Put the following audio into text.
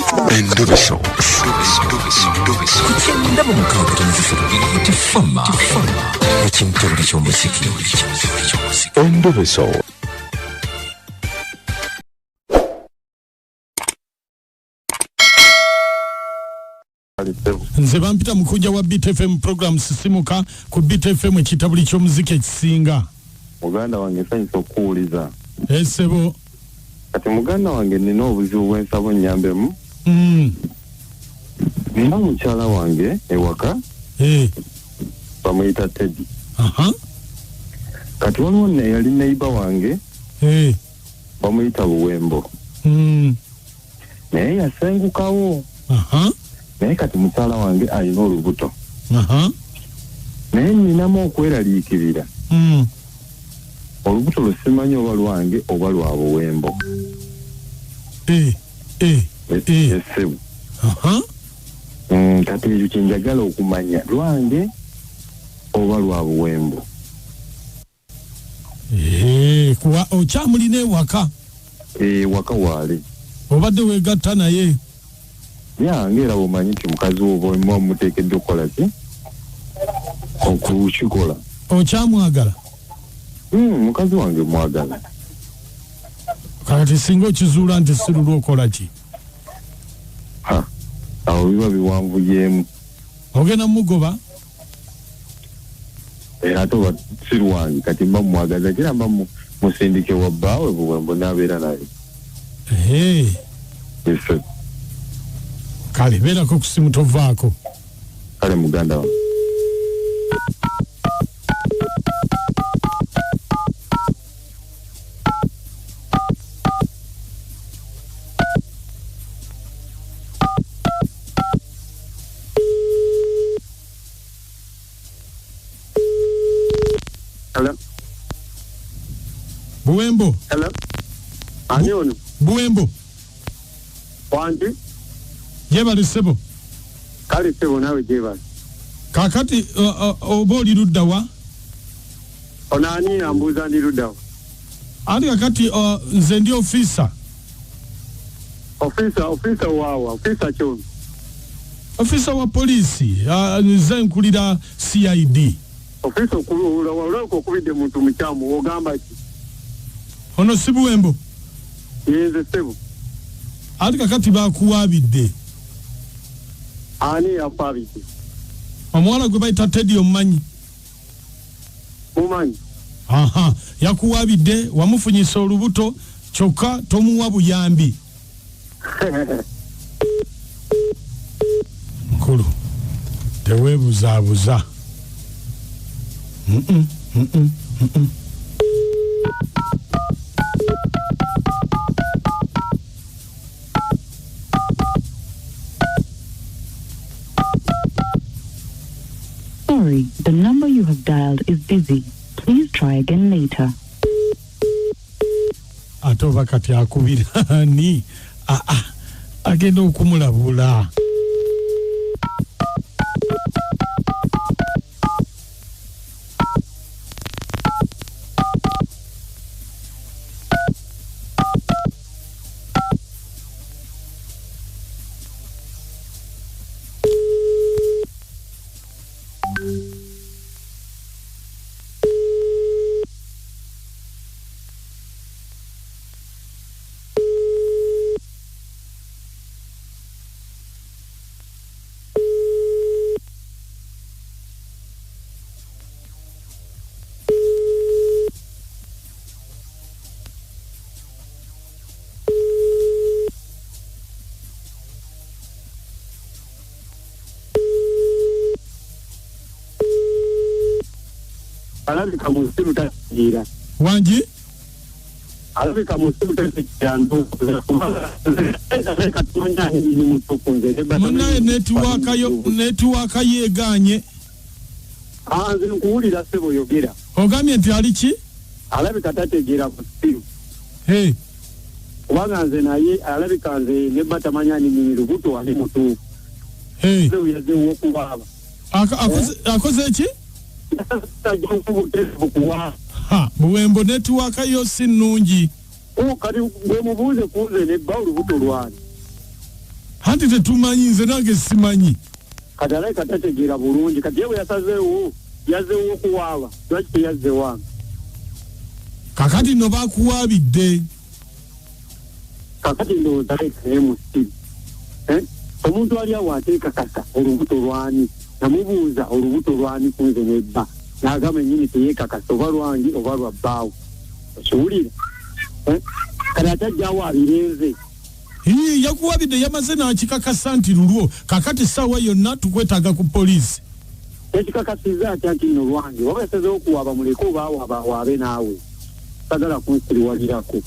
Endobeso. Ku 96.3 Tifama ekimtebuli ky'omuziki. Endobeso. Nze bampita mukujja wa BTFM program Sisimuka ku BTFM ekitabuli ky'omuziki ekisinga. Muganda wange, nsanyusa okukuwuliza. Esebo. Kati muganda wange, nina obuzibu bw'ensaba onnyambemu. Nina omukyala wange ewaka, bamuyita Teddy. Kati waliwo eyali neighbour wange, bamuyita Buwembo, naye yasengukawo. Naye kati mukyala wange alina olubuto, naye ninamu okweraliikirira. Olubuto lwe simanyi oba lwange oba lwa Buwembo. Essebo. Kati ekyo kyenjagala okumanya, lwange oba lwa Buwembo. Kuwa okyamulina ewaka? Ewaka waali. Obadde weegatta naye? Yange, era bwomanyi nti mukazi wo oba muba muteekeddwa okukola ki, okukikola. Okyamwagala? Mukazi wange mwagala. Kakati singa okizuula nti si lulwo, okola ki? Ha, awo biba biwanvuyeemu. Ogenda mugoba? Era ate oba si lwange, kati mba mwagaza kera mba musindike wa bbaawe Buwembo n'abeera naye. Yes. Kale beerako ku simu, tovaako. Kale muganda wange. Hello? Buwembo. Hello? Ani ono? Buwembo. Wangi? Gyebali ssebo. Kale ssebo, naawe gyebali. Kakati oba oli ludda wa? Ono ani ambuuza ndi luddawa? Anti kakati nze ndi ofiisa. Ofiisa, ofiisa waawa? Ofiisa kyono? Ofiisa wa poliisi, nze nkulira CID. Ofiisa olabika okubidde muntu mukyamu, ogamba ki? Ono si Buwembo? Yenze ssebo. Anti kakati bakuwaabidde. Ani yakwabidde? Omuwala gwe bayita Teddy, omumanyi? Mumanyi. Aha, yakuwaabidde wamufunyisa olubuto kyokka tomuwa buyambi. Nkulu, teweebuzaabuza. Mm-mm, mm-mm, mm-mm. Sorry, the number you have dialed is busy. Please try again later. Ate oba kati akubira ani? Aa, agenda okumulabula. Alabika musiru tategeera. Wangi? Alabika musiru tategeera, ndowooza kubanga tumanya ni mutuufu nze. Munaye, network yeeganye. Ah, nze nkuwulira ssebo, yogera. Ogambye nti ali ki? Alabika tategeera, musiru. Hey. Kubanga nze naye alabika nze ne batamanya ni nyini lubuto ani mutuufu. Hey. Nze yazeewo okuwaaba. Akoze ki? Butereevu kuwaaba. Ha, Buwembo, network yo si nnungi. Kati gwe mubuuze kunze nebba olubuto lwani. Anti tetumanyi, nze nange simanyi. Kati alabika tategeera bulungi. Kati ye bwe yasazeewo, yazzeewo okuwaaba, lwaki teyazze wange? Kakati no bakuwaabidde. Kakati ndowooza alabika naye musiru. Eh? Omuntu ali awo ateekakasa olubuto lwani? Namubuuza olubuto lwani ku nze nebba, n'agamba ennyini teyeekakasa oba lwange oba lwa bbaawe. Okiwulira? Eh? Kati ate ajjawo abirenze. Ii, yakuwabidde, yamaze n'akikakasa nti lulwo. Kakati essaawa yonna tukwetaaga ku poliisi. Tekikakasizza atya nti nno lwange? Waba yasazeewo okuwaaba, muleke oba awaaba awaabe naawe. Sagala kunsiriwalirako.